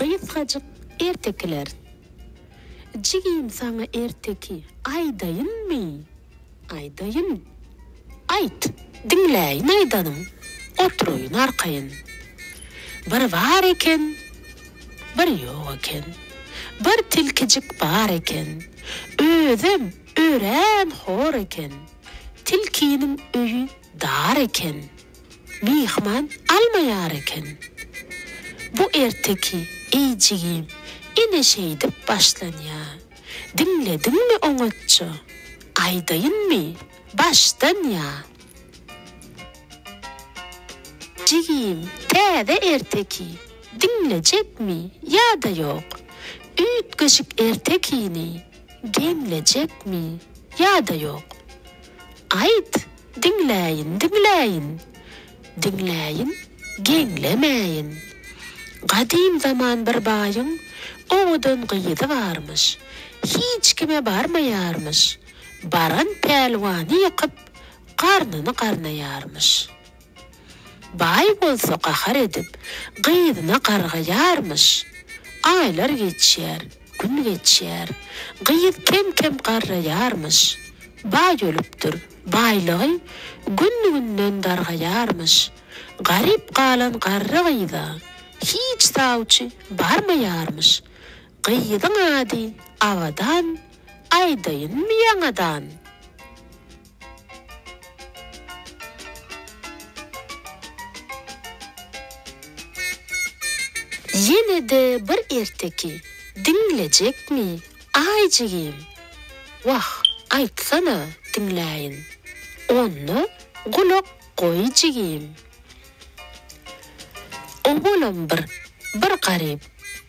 Gysgajyk ertekiler. Jigim saňa erteki aýdaýynmy? Aýdaýyn. Aýt, diňläýin aýdanyň, oturaýyn arkaýyn. Bir bar eken, bir ýok eken. Bir tilkijik bar eken. Özem örän hor eken. Tilkiniň öýi dar eken. Myhman almaýar eken. Bu erteki, eý jigim, ine şeýdip başlanýar. Diňlediňmi oňatja? Aýdaýynmy başdan ýa? Jigim, täze erteki diňlejekmi ýa-da ýok? Üýtgeşik ertekini geňlejekmi ýa-da ýok? Aýt, diňläýin, diňläýin, Diňläýin, geňlemäýin. Gadym zaman bir baýyň owadan gyzy barmyş. Hiç kime barmaýarmyş. Baran pälwany ýykyp, garnyny garnaýarmyş. Baý bolsa gahar edip, gyzyna gargaýarmyş. Aýlar geçýär, gün geçýär. Gyz kem-kem garraýarmyş. Baý ölüpdir. Baýlygy gün-günden dargaýarmyş. Garyp galan garry gyza hiç sawçy barmaýarmyş. Gyzyň ady Abadan, aýdaýynmy ýaňadan? Ýene-de bir erteki diňlejekmi, aý jigim? Wah, aýtsana, diňläýin. Onda gulak goý jigim. Owalam bir, bir garyp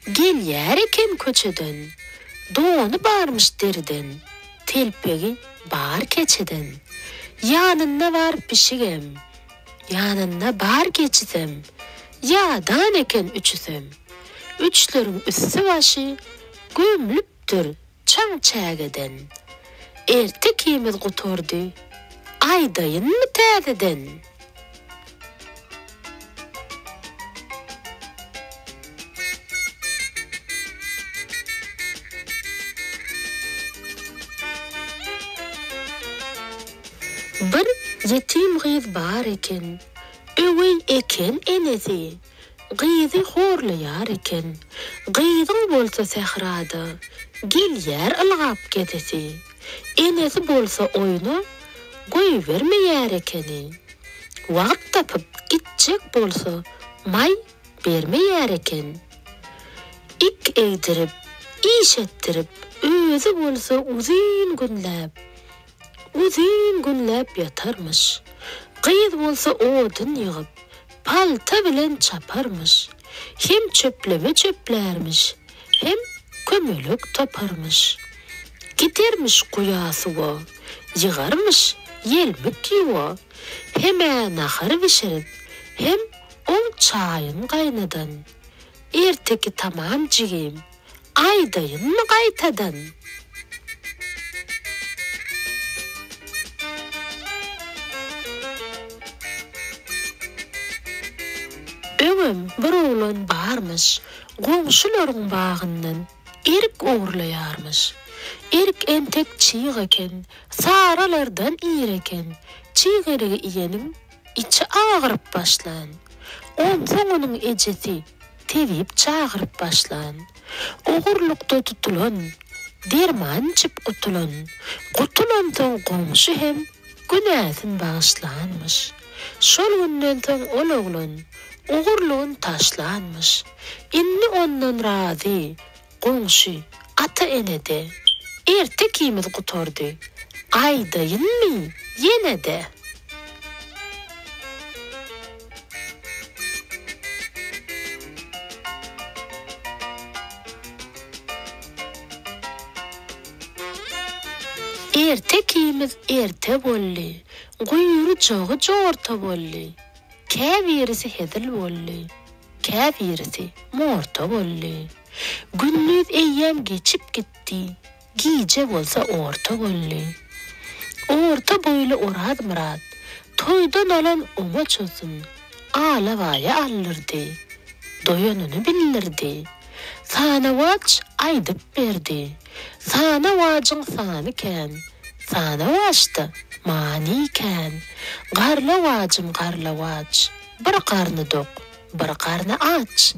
gelýär eken köçeden, Dony barmyş deriden, telpegi bar keçeden. Ýanynda bar pişigem, ýanynda bar geçisem, Ýadan eken üçüsem. Üçleriň üsti-başy gömlüpdir Çaň çägeden. Ertekimiz gutardy, aýdaýynmy täzeden? Bir ýetim gyz bar eken, öweý eken enesi. Gyzy horlaýar eken. Gyzyň bolsa sährada gelýär ylgap gezesi. Enesi bolsa oýna goýbermeýär ekeni. Wagt tapyp gitjek bolsa maý bermeýär eken. Ik egdirip, iş etdirip, özi bolsa uzyn günläp Uzyn günläp ýatarmyş. Gyz bolsa odun ýygyp, palta bilen çaparmyş. Hem çöpleme çöplärmiş, hem kömelek taparmyş. Gidermiş guýa suwa, ýygarmyş ýelmik ýuwa. Hem-ä nahar bişirip, hem oň çaýyn gaýnadan. Erteki tamam jigim. Aýdaýynmy gaýtadan? Öňem bir oglan barmyş, goňşularyň bagyndan erik ogurlaýarmyş. Erik entek çyg eken, saralardan ir eken. Çyg erigi iýeniň içi agyryp başlan. Onsoň onuň ejesi tebip çagyryp başlan. Ogurlykda tutulan, derman içip gutulan. Gutulansoň goňşy hem günäsin bagyşlanmyş. Şol günden soň ol oglan ogurlygyn taşlanmyş. Indi ondan razy goňşy, ata-ene-de. Ertekimiz gutardy. Aýdaýynmy ýene-de? Ertekimiz erte boldy, Guýrujagy jorta boldy. Käbirisi hezil boldy, Käbirisi morta boldy. Gündiz eýýäm geçip gitdi, Gije bolsa orta boldy. Orta boýly Orazmyrat toýdan alan omaçasyn Alabaýa aldyrdy. Doýanyny bildirdi. Sanawaç aýdyp berdi. Sanawajyň sany kän, Sanawaçda many kän. Garlawajym garlawaç, Bir garny dok, bir garny aç.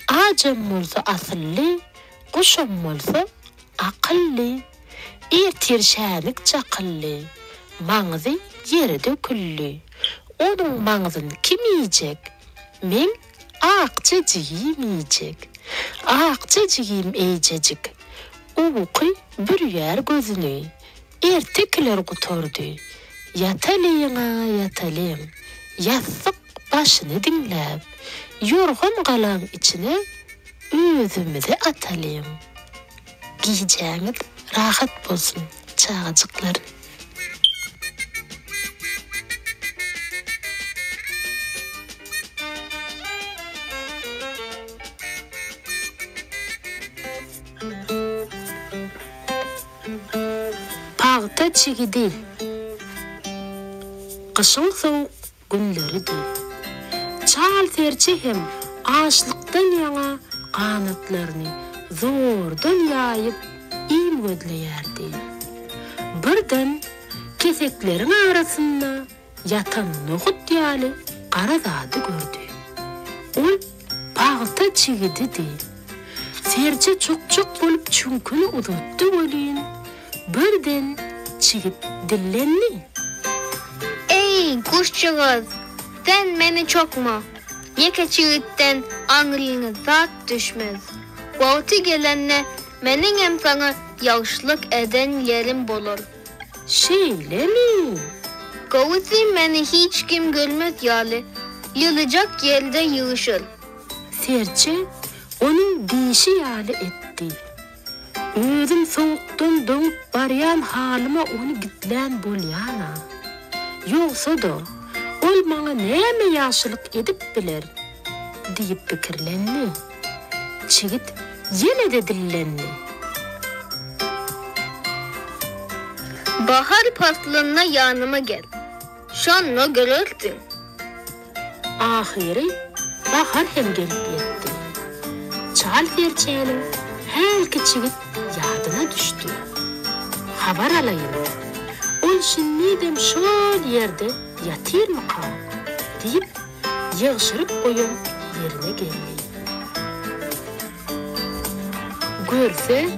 Ajam bolsa asylly, Guşam bolsa akylly. Ertir şänik çakyldy, Maňzy ýere döküldi. Onuň maňzyn kim iýjek? Meň akja jigim iýjek. Akja jigim eýjejik. Uky bürýär gözüni. Ertekiler gutardy. Ýatalyň-a, ýatalyň. Ýassyk başyny diňläp, ýorgan galaň içine özümizi atalyň. Gijäňiz rahat bolsun çagajyklar. Pagta çigidi. Gyşyň sowuk günleridi. Çal serçe hem açlykdan ýaňa ganatlaryny zordan ýaýyp iým gözleýärdi. Birden kesekleriň arasynda ýatan nohut ýaly gara zady gördi. Ol pagta çigididi. Serçe çokjak bolup çüňküni uzatdy welin, Birden çigit dillendi. Eý, guşjagaz, sen meni çokma. Ýeke çigitden aňryňa zat düşmez. Wagty gelende meniňem saňa ýagşylyk eden ýerim bolar. Şeýlemi? Gowusy meni hiç kim görmez ýaly, ýylyjak ýerde ýygyşyr. Serçe onuň diýşi ýaly etdi. Özüm sowukdan doňup barýan halyma ony gizlän bolýan-a. Ýogsa-da, ol maňa näme ýagşylyk edip biler? diýip pikirlendi. Çigit ýene-de dillendi. Bahar paslynda ýanyma gel. Şonda görersiň. Ahyry bahar hem gelip ýetdi. Çal serçäniň hälki çigit ýadyna düşdi. Habar alaýyn. Ol şindizem şol ýerde ýatyrmyka? diýip, ýygşyryp goýan ýerine geldi. Görse,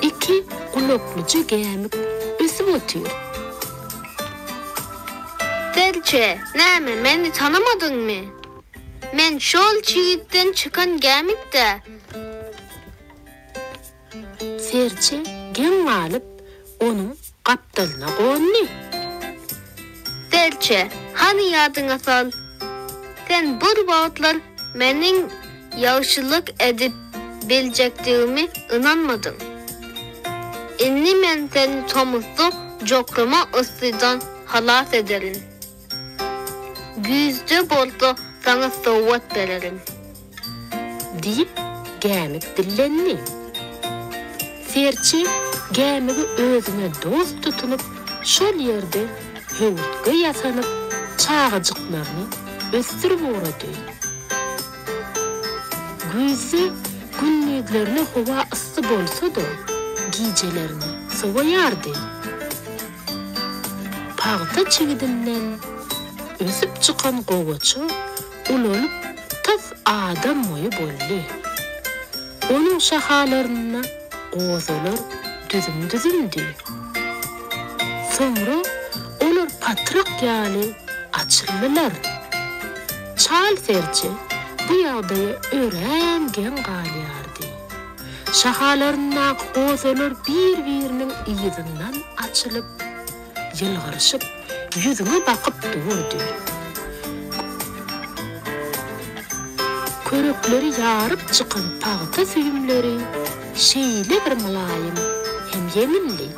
iki gulaklyja gämik ösüp otyr. Serçe, näme, meni tanamadyňmy? Men şol çigitden çykan gämik-dä. Serçe geň galyp, onuň gapdalyna gondy. Serçe, hany ýadyňa sal, sen bir wagtlar meniň ýagşylyk edip biljekdigimi ynanmadyň. Indi men seni tomusda jokrama yssydan halas ederin. Güýzde bolsa saňa sowgat bererin. Diýip, gämik dillendi. Serçe gämigi özüne dost tutunyp, şol ýerde höwürtge ýasanyp, çagajyklaryny ösdürip ugrady. Güýzde gündizlerine howa yssy bolsa-da, gijelerine sowaýardy. Pagta çigidinden ösüp çykan gowaça ulalyp tas adam boýy boldy. Onuň şahalarynda gozalar düzüm-düzümdi. Soňra olar patrak ýaly açyldylar. Çal serçe bu ýagdaýa örän geň galýardy. Şahalaryndaky gozalar bir-biriniň yzyndan açylyp, ýylgyryşyp, ýüzüňe bakyp durdy. Körekleri ýaryp çykan pagta süýümleri şeýle bir mylaýym hem ýeňildi.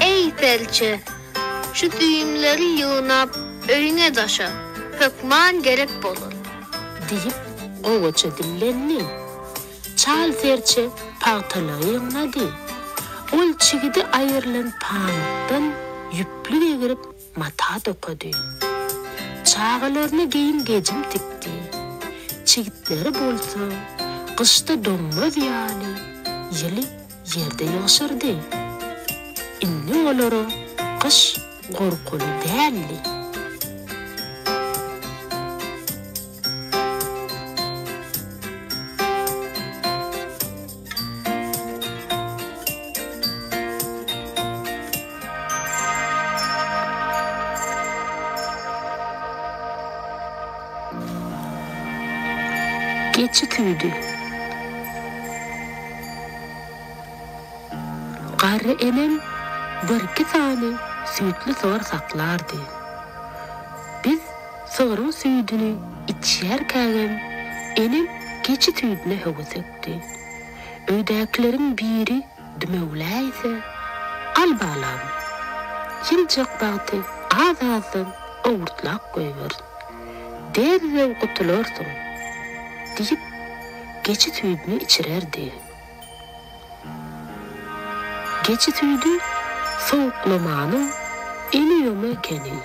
Eý, serçe, şu süýümleri ýygnap, öýüňe daşa, hökman gerek bolar. Diýip, gowaça dillendi. Çal serçe pagtalygy ýygnady. Ol çigidi aýrylan pamykdan ýüplük egirip, mata dokady. Çagalaryna geýim-gejim tikdi. Çigitleri bolsa. Gyşda doňmaz ýaly ýyly ýerde ýygşyrdy. Indi olara gyş gorkuly däldi. Geçi süýdi. Garry enem birki sany süýtli sygyr saklardy. Biz sygryň süýdüni içýärkägem enem geçi süýdüne höwesekdi. Öýdäkileriň biri dümewläýse, Al balam, ýyljak wagty az-azdan owurtlap goýber. Derrew gutularsyň, diýip, geçi süýdüni içirerdi. Geçi süýdi sowuklamanyň emi-ýomy ekeni.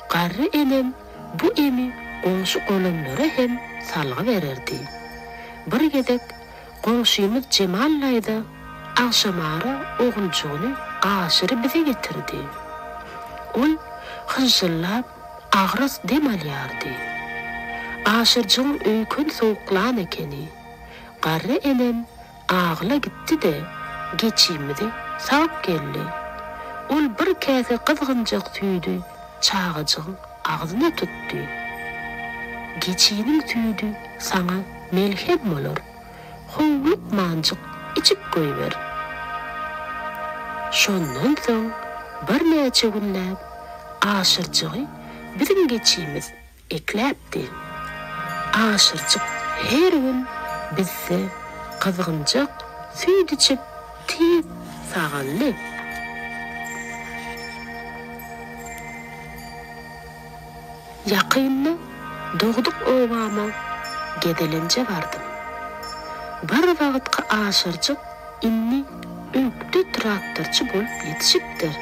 Garry enem bu emi goňşy-golamlara hem salgy bererdi. Bir gezek goňşymyz Jemal daýza agşamara oguljygyny Aşyry bize getirdi. Ol hyžžyllap agras dem alýardy. Aşyrjygyň öýkeni sowuklan ekeni. Garry enem agyla gitdi-de, geçimizi sagyp geldi. Ol bir käse gyzgynjak süýdi çagajygyň agzyna tutdy. Geçiniň süýdi saňa melhem bolar. Howlukmanjyk içip goýber. Şondan soň birnäçe günläp Aşyrjygy biziň geçimiz ekläpdi. Aşyrjyk her gün bizde gyzgynjak süýt içip tiz sagaldy. Ýakynda dogduk obama gezelenje bardym. Bir wagtky Aşyrjyk indi ökde traktorçy bolup ýetişipdir.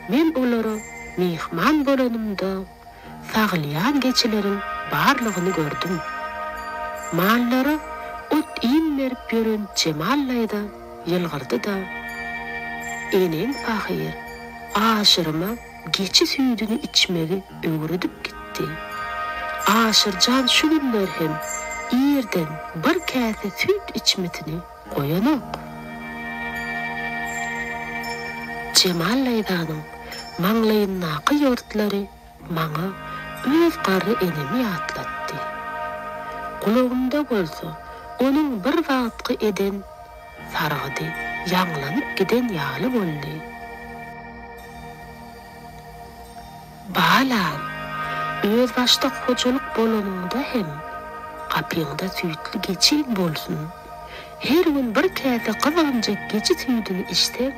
Men olara myhman bolanymda sagylýan geçileriň barlygyny gördüm. Mallara ot-iým berip ýören Jemal daýza ýylgyrdy-da, Eneň pahyr, Aşyryma geçi süýdüni içmegi öwredip gitdi. Aşyrjan şu günler hem irden bir käse süýt içmesini goýanok. Jemal daýzanyň maňlaýyndaky ýortlary maňa öz garry enemi ýatlatdy. Gulagymda bolsa onuň bir wagtky eden sargydy ýaňlanyp giden ýaly boldy. Balam, özbaşdak hojalyk bolanyňda hem gapyňda süýtli geçiň bolsun. Her gün bir käse gyzgynjak geçi süýdüni içseň,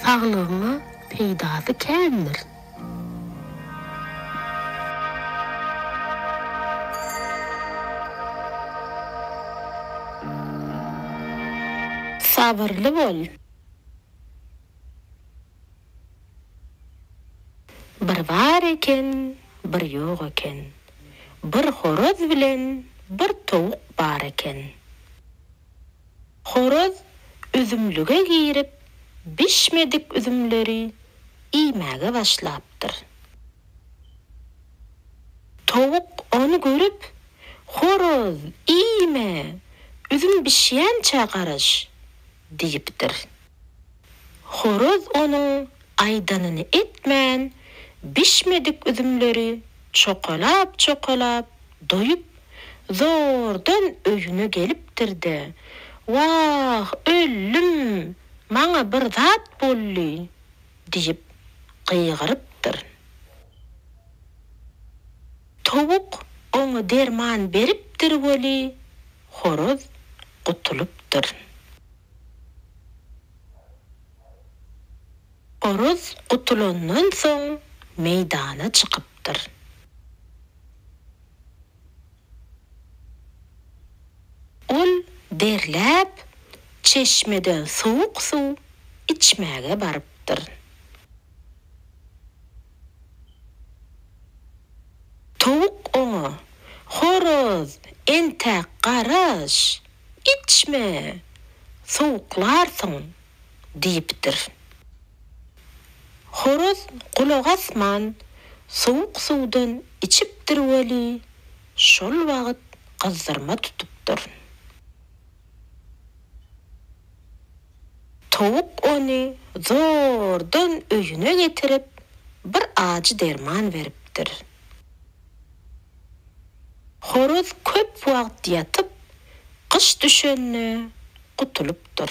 saglygyňa peýdasy kändir. Sabyrly bol. Bir bar eken, bir ýok eken. Bir horaz bilen bir towuk bar eken. Horaz üzümlige girip, bişmedik üzümleri iýmäge başlapdyr. Towuk ony görüp, Horaz, iýme, üzüm bişýänçä garaş! diýipdir. Horaz onuň aýdanyny etmän, bişmedik üzümleri çokalap-çokalap doýup, zordan öýüne gelipdir-de, Wah, öldüm, maňa bir zat boldy! diýip gygyrypdyr. Towuk oňa derman beripdir weli, horaz gutulypdyr. Horaz gutulandan soň meýdana çykypdyr. Ol derläp, çeşmeden sowuk suw içmäge barypdyr. Towuk oňa, Horaz, entäk garaş! Içme, sowuklarsyň diýipdir. Horaz gulak asman, sowuk suwdan içipdir weli, şol wagt gyzdyrma tutupdyr. Towuk ony zordan öýüne getirip, bir ajy derman beripdir. Horaz köp wagt ýatyp, gyş düşende gutulypdyr.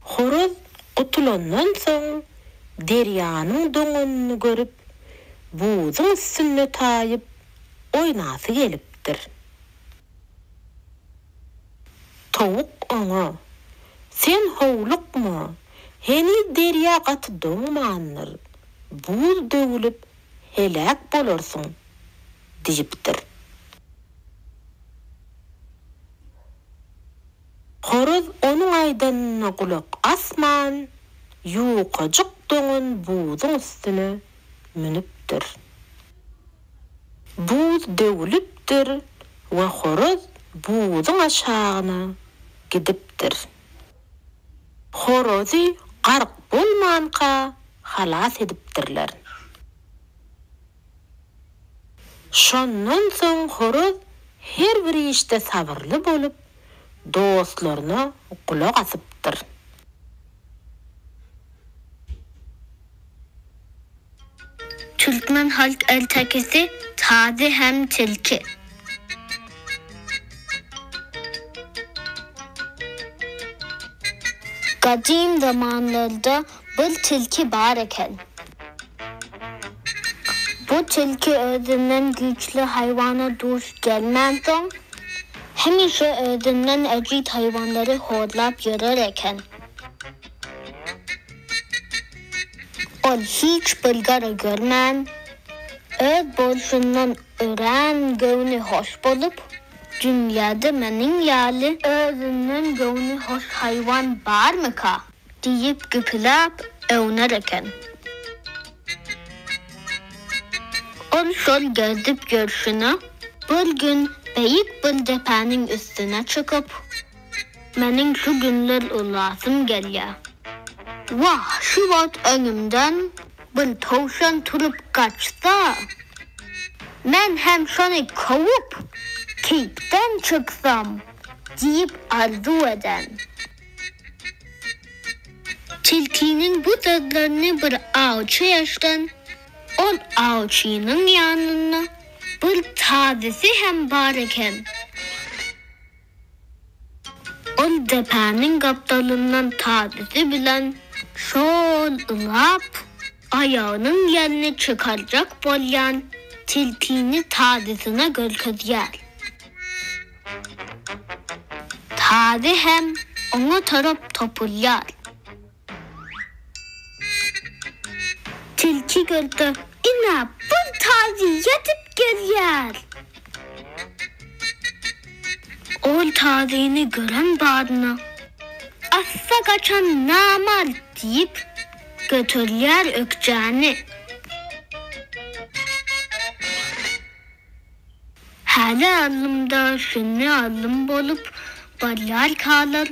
Horaz gutulandan soň derýanyň doňanyny görüp, buzuň üstünde taýyp oýnasy gelipdir. Towuk oňa, Sen howlukma, heniz derýa gaty doňmandyr, buz döwülip heläk bolarsyň diýipdir. Horaz onuň aýdanyna gulak asman, ýukajyk doňan buzuň üstüne münüpdir. Buz döwülipdir we horaz buzuň aşagyna gidipdir. Horazy gark bolmanka halas edipdirler. Şondan soň horaz her bir işde sabyrly bolup, dostlaryna gulak asypdyr. Türkmen halk ertekisi Tazy hem tilki. Gadym zamanlarda bir tilki bar eken. Bu tilki özünden güýçli haýwana duş gelmänsoň, hemişe özünden ejiz haýwanlary horlap ýörer eken. Ol hiç bir gara görmän, öz bolşundan örän göwni hoş bolup, Dünýäde meniň ýaly özünden göwni hoş haýwan barmyka? Diýip güpüläp öwner eken. Ol şol gezip ýörşüne bir gün beýik bir depäniň üstüne çykyp, Meniň şu günler ulasym gelýär. Wah, şu wagt öňümden bir towşan turup gaçsa, men hem şony kowup, keýpden çyksam diýip arzuw eden. Tilkiniň bu sözlerini bir awçy eşden, ol awçynyň ýanynda bir tazysy hem bar eken. Ol depäniň gapdalyndan tazysy bilen şol ylgap, aýagynyň ýelini çykarjak bolýan tilkini tazysyna görkezýär. Tazy hem oňa tarap topulýar. Tilki görse, ine, bir tazy ýetip gelýär. Ol tazyny gören badyna, Assa gaçan namart diýip, göterýär ökjäni. Häli alnymda şindi alnym bolup barýarkalar,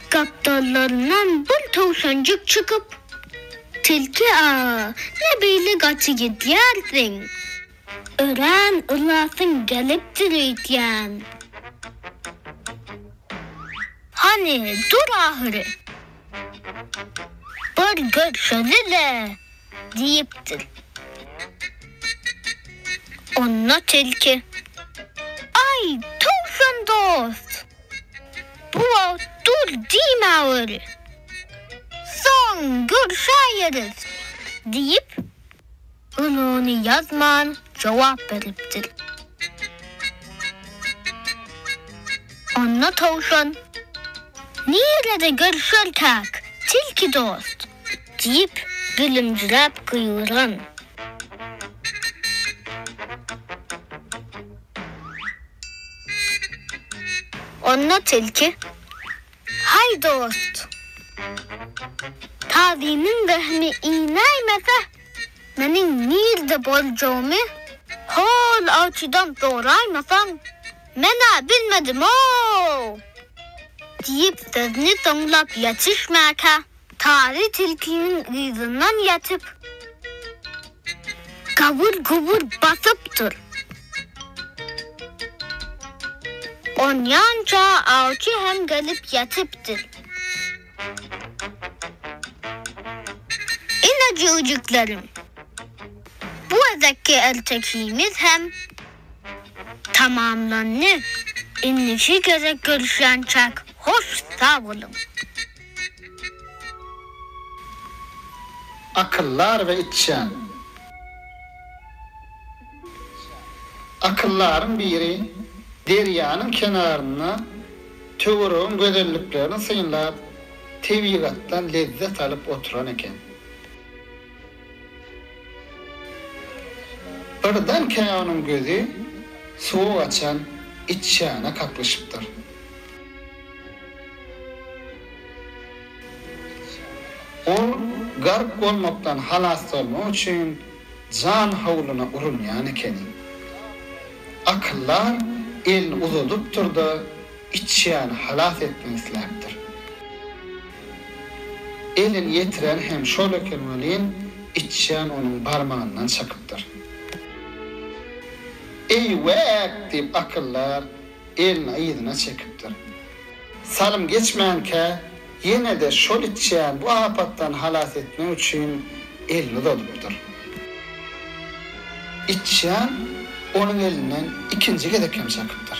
gapdallaryndan bir towşanjyk çykyp, Tilki aga, ne beýle gaty gidýärsiň? Örän ylasyň gelipdir öýdýän. Hany, dur ahyry. Bir görşeli-le! Diýipdir. Onda tilki, Aý, towşan dost, bu wagt dur diýmäweri, soň görşäýeris diýip, ulyny ýazman jogap beripdir. Onda towşan, Nirede görşerkäk, tilki dost? Diýip, gülümjiräp gygyran. Onda tilki, Haý, dost! Tazynyň rehmi inäýmese, Meniň nirde boljagymy hol awçydan soraýmasaň, men-ä bilmedim-ow! Diýip, sözüni soňlap ýetişmäkä, Sary tilkiniň yzyndan ýetip, gabyr-gubur basypdyr. Onýança awçy hem gelip ýetipdir. Ine jüýjüklerim, bu gezekki ertekimiz hem tamamlandy. Indiki gezek görüşýänçäk hoş sag boluň! Akyldar we içýan. Akyldaryň biri derýanyň kenarynda töweregiň gözelliklerini synlap, tebigatdan lezzet alyp oturan eken. Birdenkä onuň gözi suwa gaçan içýana kaklyşypdyr. Ol gark bolmakdan halas bolmak üçin jan howluna urunýan ekeni. Akyldar elini uzadypdyr-da, içýany halas etmek isläpdir. Elini ýetiren hem şol eken welin, içýan onuň barmagyndan çakypdyr. Eý-wäk! diýip akyldar elini yzyna çekipdir. Salym geçmänkä, ýene-de şol içýan bu apatdan halas etmek üçin elini uzadypdyr. Içýan onuň elinden ikinji gezek hem çakypdyr.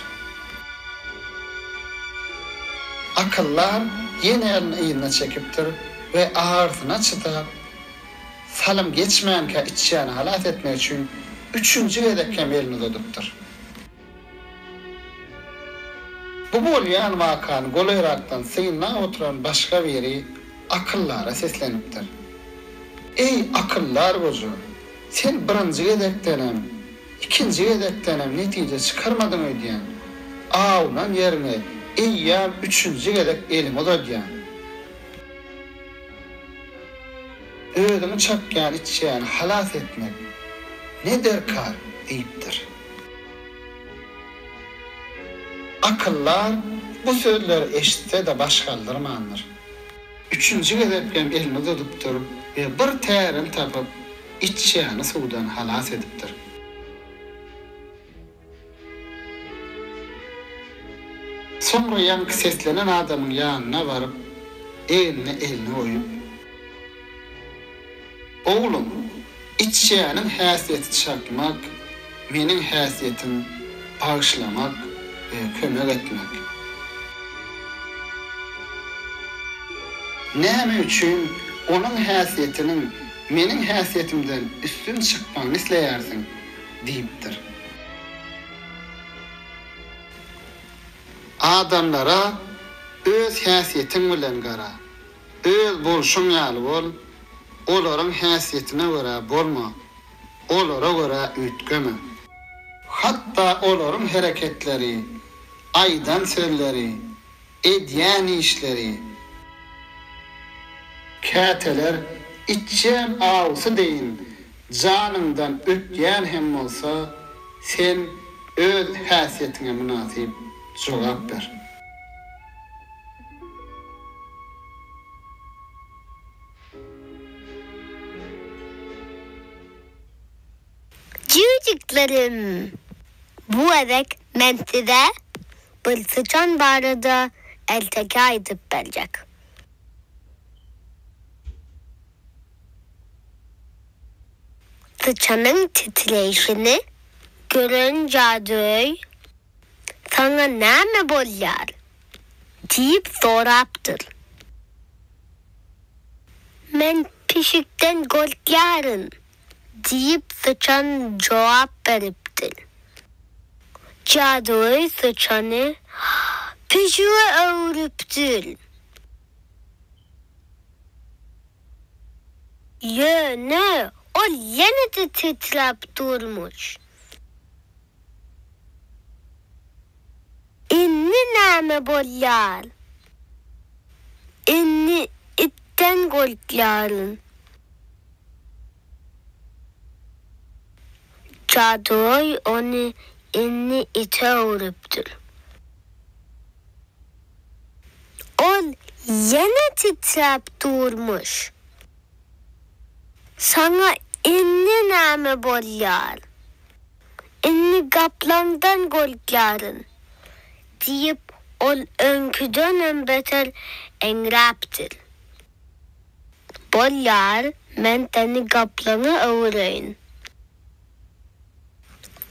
Akyldar ýene elini yzyna çekipdir we agyrysyna çydap, salym geçmänkä içýany halas etmek üçin üçünji gezek hem elini uzadypdyr. Bu bolýan wakany golaýrakdan synlap oturan başga biri akyldara seslenipdir. Eý, akyldar goja, sen birinji gezekdenem, ikinji gezekdenem netije çykarmadyň öýdýän. Awunan ýeriňe eýýäm üçünji gezek eliňi uzadýaň. Özüňi çakýan içýany halas etmek ne derkar? diýipdir. Akyldar bu sözleri eşitse-de baş galdyrmandyr. Üçünji gezek hem elini uzadypdyr we bir tärini tapyp, içýany suwdan halas edipdir. Soňra ýaňky seslenen adamyň ýanyna baryp, egnine elini goýup. Oglum, içýäniň häsiýeti çakmak, meniň häsiýetim bagyşlamak we kömek etmek. Näme üçin onuň häsiýetiniň meniň häsiýetimden üstün çykmagyny isleýärsiň? diýipdir. Adamlara öz häsiýetiň bilen gara. Öz bolşuň ýaly bol, olaryň häsiýetine görä bolma, olara görä üýtgeme. Hatda olaryň hereketleri, aýdan sözleri, edýän işleri, käteler içýän awusy deýin janyňdan ötýän hem bolsa, sen öz häsiýetiňe mynasyp jogap ber. Jüýjüklerim! Bu gezek men size bir syçan barada erteki aýdyp berjek. Syçanyň titreýşini gören jadygöý Saňa näme bolýar? diýip sorapdyr. Men pişikden gorkýaryn, diýip, syçan jogap beripdir. Jadygöý syçany pişige öwrüpdir. Ýöne ol ýene-de titräp durmuş. Indi näme bolýar? Indi itden gorkýaryn. Jadygöý ony indi ite öwrüpdir. Ol ýene titräp durmuş. Saňa indi näme bolýar? Indi gaplaňdan gorkýaryn, diýip, ol öňküdenem beter eňräpdir. Bolýar, men seni gaplaňa öwüreýin.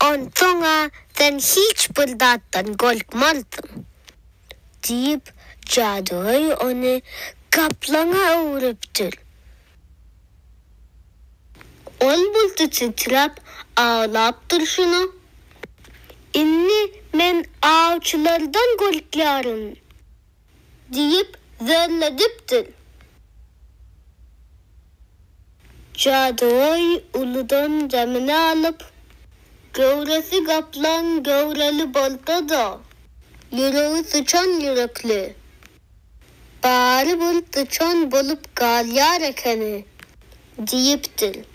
Onsoň-a sen hiç bir zatdan gorkmarsyň, diýip, jadygöý ony gaplaňa öwrüpdir. Ol bolsa titräp aglap durşuna, Indi men awçylardan gorkýaryn! Diýip zörledipdir. Jadygöý uludan demini alyp, Göwresi gaplaň göwreli bolsa-da, ýüregi syçan ýürekli. Barybir syçan bolup galýar ekeni diýipdir.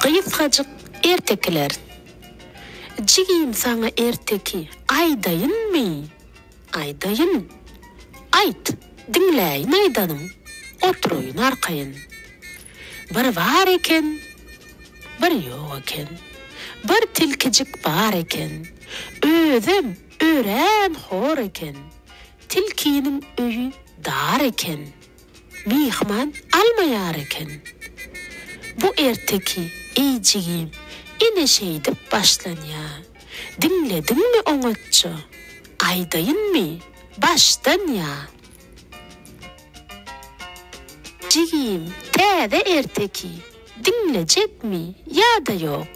Gysgajyk ertekiler. Jigim saňa erteki aýdaýynmy? Aýdaýyn. Aýt, diňläýin aýdanyň, oturaýyn arkaýyn. Bir bar eken, bir ýok eken. Bir tilkijik bar eken. Özem örän hor eken. Tilkiniň öýi dar eken. Myhman almaýar eken. Bu erteki, eý jigim, ine şeýdip başlanýa. Diňlediňmi oňatja? Aýdaýynmy, başdan ýa? Jigim, täze erteki diňlejekmi ýa-da ýok?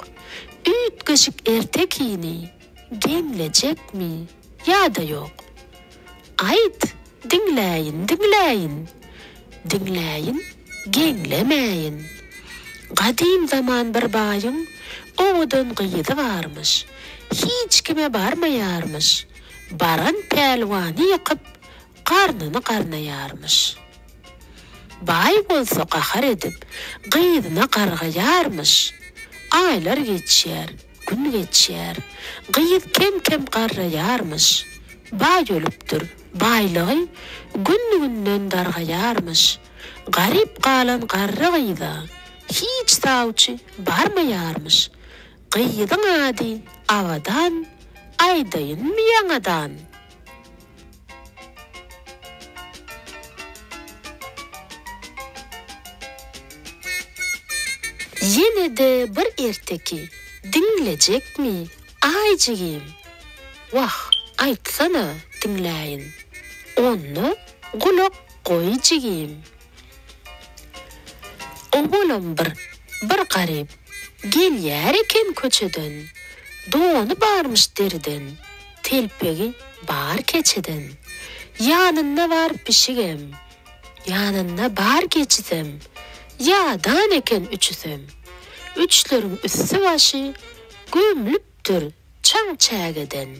Üýtgeşik ertekini geňlejekmi ýa-da ýok? Aýt, diňläýin, diňläýin, Diňläýin, geňlemäýin. Gadym zaman bir baýyň owadan gyzy barmyş. Hiç kime barmaýarmyş. Baran pälwany ýykyp, garnyny garnaýarmyş. Baý bolsa gahar edip, gyzyna gargaýarmyş. Aýlar geçýär, gün geçýär. Gyz kem-kem garraýarmyş. Baý ölüpdir, baýlygy gün-günden dargaýarmyş. Garyp galan garry gyza hiç sawçy barmaýarmyş. Gyzyň ady Abadan, aýdaýynmy ýaňadan? Ýene-de bir erteki diňlejekmi, aý jigim? Wah, aýtsana, diňläýin. Onda gulak goý jigim. Owalam bir, bir garyp gelýär eken köçeden, Dony barmyş deriden, telpegi bar keçeden. Ýanynda bar pişigem, ýanynda bar geçisem, Ýadan eken üçüsem. Üçleriň üsti-başy gömlüpdir çaň çägeden.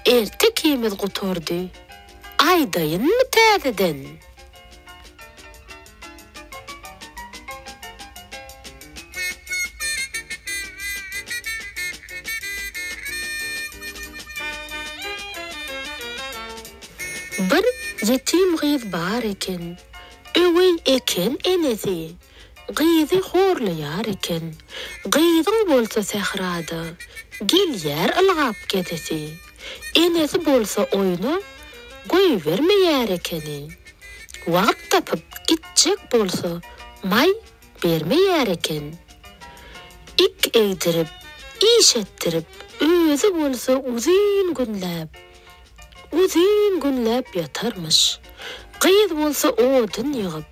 Ertekimiz gutardy, aýdaýynmy täzeden? Bir ýetim gyz bar eken, öweý eken enesi. Gyzy horlaýar eken. Gyzyň bolsa sährada gelýär ylgap gezesi. Enesi bolsa oýna goýbermeýär ekeni. Wagt tapyp gitjek bolsa maý bermeýär eken. Ik egdirip, iş etdirip, özi bolsa uzyn günläp, uzyn günläp ýatarmyş. Gyz bolsa odun ýygyp,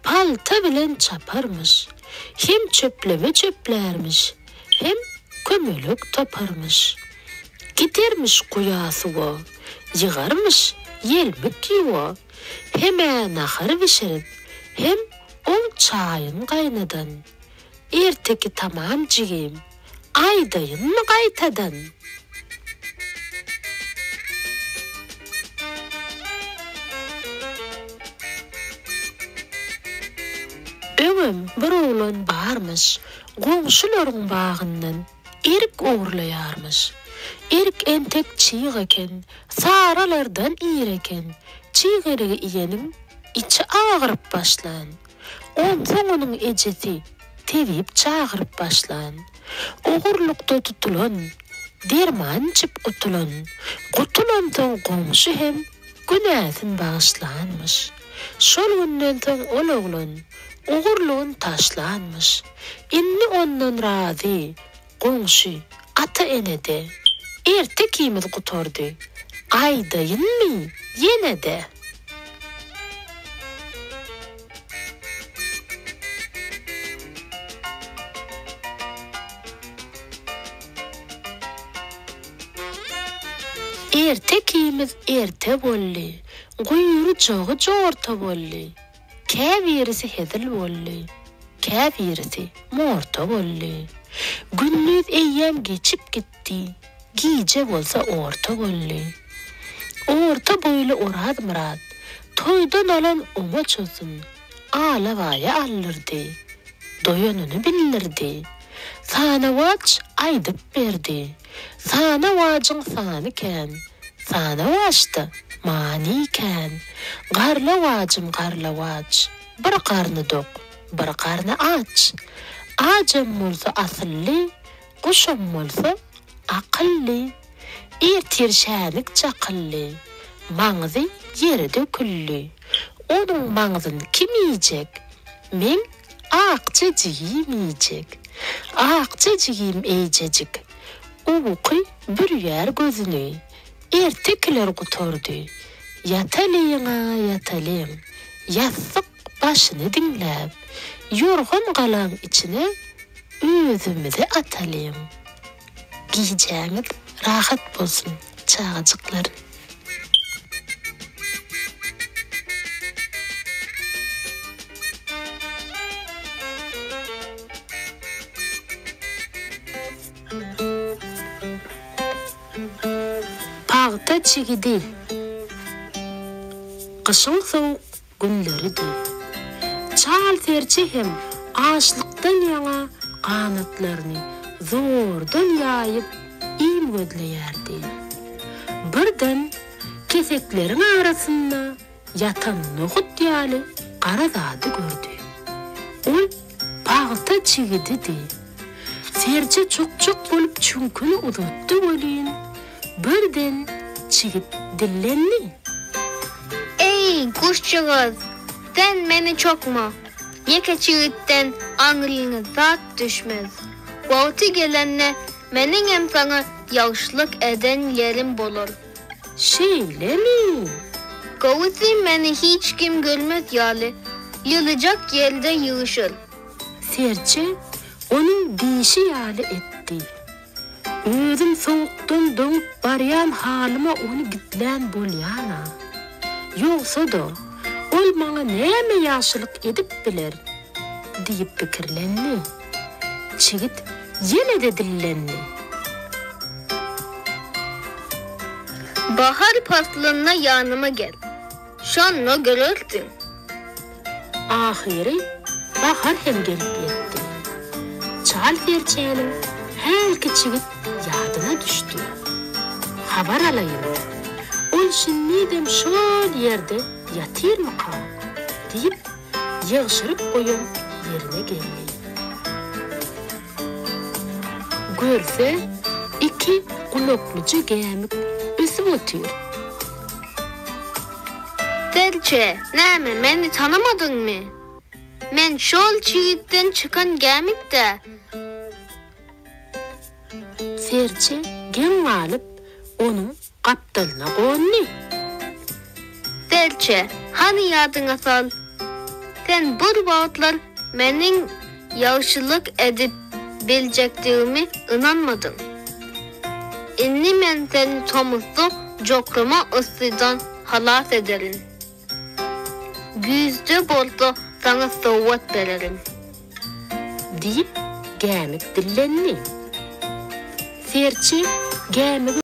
palta bilen çaparmyş. Hem çöpleme çöplärmiş, hem kömelek taparmyş. Gidermiş guýa suwa, ýygarmyş ýelmik ýuwa. Hem-ä nahar bişirip, hem oň çaýyn gaýnadan. Erteki tamam jigim. Aýdaýynmy gaýtadan? Öňem bir oglan barmyş, goňşularyň bagyndan erik ogurlaýarmyş. Erik entek çyg eken, saralardan ir eken. Çyg erigi iýeniň içi agyryp başlan. Onsoň onuň ejesi tebip çagyryp başlan. Ogurlykda tutulan, derman içip gutulan. Gutulansoň goňşy hem günäsin bagyşlanmyş. Şol günden soň ol oglan ogurlygyn taşlanmyş. Indi ondan razy goňşy, ata-ene-de. Ertekimiz gutardy. Aýdaýynmy ýene-de? Ertekimiz erte boldy, guýrujagy jorta boldy. Käbirisi hezil boldy, käbirisi morta boldy. Gündiz eýýäm geçip gitdi, gije bolsa orta boldy. Orta boýly Orazmyrat toýdan alan omaçasyn alabaýa aldyrdy, doýanyny bildirdi. Sanawaç aýdyp berdi. Sanawajyň sany kän, Sanawaçda many kän. Garlawajym garlawaç, Bir garny dok, bir garny aç. Ajam bolsa asylly, Guşam bolsa akylly. Ertir şänik çakylly, Maňzy ýere döküldi. Onuň maňzyn kim iýjek? Meň Akja jigim iýjek. Akja jigim eýjejik. Uky bürýär gözüni. Ertekiler gutardy. Ýatalyň-a, ýatalyň. Ýassyk başyny diňläp. Ýorgan galaň içine özümizi atalyň. Gijäňiz rahat bolsun, çagajyklar. Pagta çigidi. Gyşyň sowuk günleridi. Çal serçe hem açlykdan ýaňa ganatlaryny zordan ýaýyp iým gözleýärdi. Birden kesekleriň arasynda ýatan nohut ýaly gara zady gördi. Ol pagta çigididi. Serçe çokjak bolup çüňküni uzatdy welin, birden çigit dillendi. Eý, guşjagaz, sen meni çokma. Ýeke çigitden aňryňa zat düşmez. Wagty gelende meniňem saňa ýagşylyk eden ýerim bolar. Şeýlemi? Gowusy meni hiç kim görmez ýaly, ýylyjak ýerde ýygyşyr. Serçe onuň diýşi ýaly etdi. Özüm sowukdan doňup barýan halyma ony gizlän bolýan-a. Ýogsa-da, ol maňa näme ýagşylyk edip biler? diýip pikirlendi. Çigit ýene-de dillendi. Bahar paslynda ýanyma gel. Şonda görersiň. Ahyry bahar hem gelip ýetdi. Çal serçäniň hälki çigit ýadyna düşdi. Habar alaýyn. Ol şindizem şol ýerde ýatyrmyka? diýip, ýygşyryp goýan ýerine geldi. Görse, iki gulaklyja gämik ösüp otyr. Serçe, näme, meni tanamadyňmy? Men şol çigitden çykan gämik-dä. Serçe geň galyp, onuň gapdalyna gondy. Serçe, hany ýadyňa sal, sen bir wagtlar meniň ýagşylyk edip biljekdigime ynanmadyň. Indi men seni tomusda jokrama yssydan halas ederin. Güýzde bolsa saňa sowgat bererin. Diýip, gämik dillendi. Serçe gämigi.